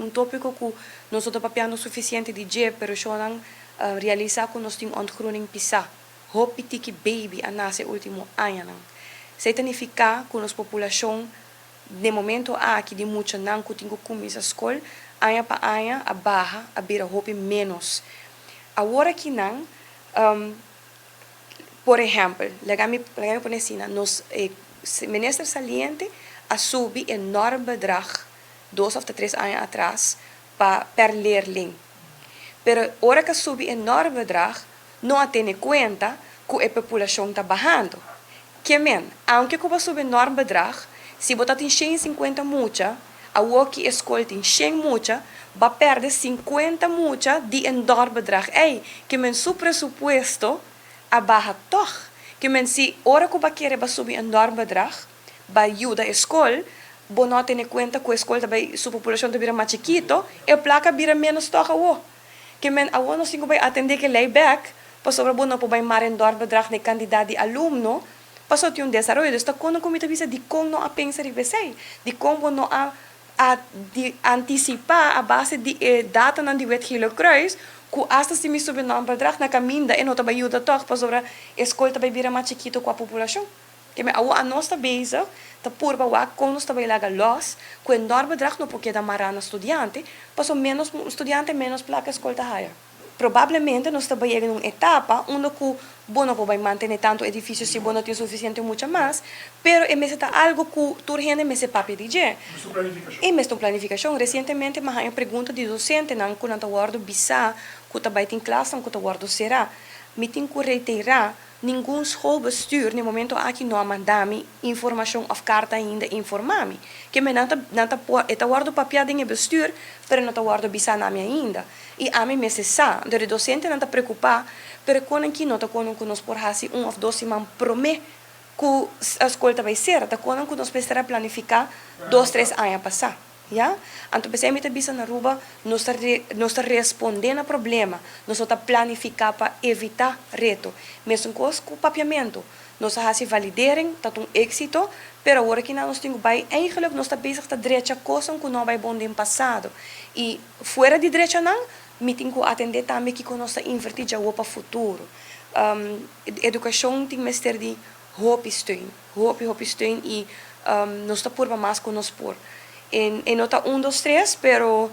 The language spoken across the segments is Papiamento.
Un tópiko ku nos no ta papiando sufisiente di dje, pero shonnan, realisá ku nos tin ontgroening pisá. Hopi tiki baby a nase último añanan. Esei ta nifiká ku nos populashon na momento aki di muchanan ku tin ku kuminsá skol, aña pa aña a baha, a bira hopi menos. Awor akinan, por ehèmpel, laga mi pone asina, nos minister saliente a subi e normbedrag 2 òf 3 aña atras pa per leerling. Pero ora ku subi e normbedrag, no a tene kuenta ku e populashon ta bahando. Ke men, aunke ku subi normbedrag, si bo tin 150 mucha, awor ku e skol tin 100 mucha, bo a pèrdè 50 mucha di e normbedrag. Ei, ke men su presupuesto a baha toch. Ke men si ora ku bo ke subi e normbedrag, pa yuda e skol, bo no tene kuenta ku e skol tambe su populashon ta bira mas chikitu, e plaka bira menos toch awo. Ke men awo nos tin ku atendé ku lei bèk, pasobra bo no por bai mara e normbedrag na kantidat di alumno, paso tin un desaroyo. Dus ta kon ku bisa di kon no a pensa riba esei, di kon no a di antisipá a base di datanan di Wit Gele Kruis, ku asta si mi subi normbedrag na kaminda e no ta bai yuda toch, pasobra e skol ta bai bira mas chikitu ku e populashon. Ke men awo nos ta bezig, ta purba wak kon nos ta bai laga los, ku e normbedrag no por keda mará na studiante, paso menos studiante, menos plaka skol ta haya. Probablemente nos ta bai yega na un etapa unda ku bo no por bai mantené tantu edifisio si bo no tin sufisiente mucha mas, pero e mester ta algu ku tur hende mester papia di dje. Planifikashon. E mester un planifikashon. Resientemente m'a haña pregunta di dosentenan ku nan ta wòrdu bisá ku ta bai tin klasnan ku ta wòrdu será. Mi tin ku reiterá, ningun schoolbestuur na e momento aki no a manda mi informashon òf karta ainda informá mi. Ke men nan ta e ta wòrdu papiá den e bestuur, pero no ta wòrdu bisá na mi ainda. I ami mester sa, anto e dosentenan ta preokupá, pero kon aki no ta kon ku nos por hasi 1 òf 2 siman promé ku e skol ta bai sera, ta kon ku nos mester planifiká 2, 3 aña pasá. Ja? Anto p'esei mi ta bisa, na Aruba, nos ta respondé na problema, nos ta planifiká pa evitá reto. Mesun kos ku papiamentu. Nos a hasi validering, ta un éksito, pero awor aki nos tin bai, eigenlijk nos ta bezig ta drecha kos ku no a bai bon den pasado. I fuera di drecha nan, mi tin ku atendé tambe ku nos ta invertí ya pa futuro. Edukashon tin mester di hopi steun, hopi hopi steun i nos ta purba mas ku nos por. E no ta 1, 2, 3, pero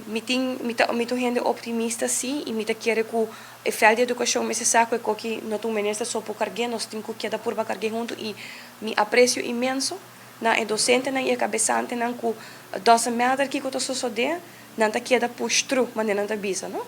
mi ta hende optimista si i mi ta kere ku e veld di edukashon mester sa ku koki no ta un minister so por karg'é, nos tin ku keda purba karg'é huntu i mi apresio inmenso na e dosentenan i e kabesantenan ku doesn't matter kiko ta sosodé, nan ta keda push through, manera nan ta bisa, no?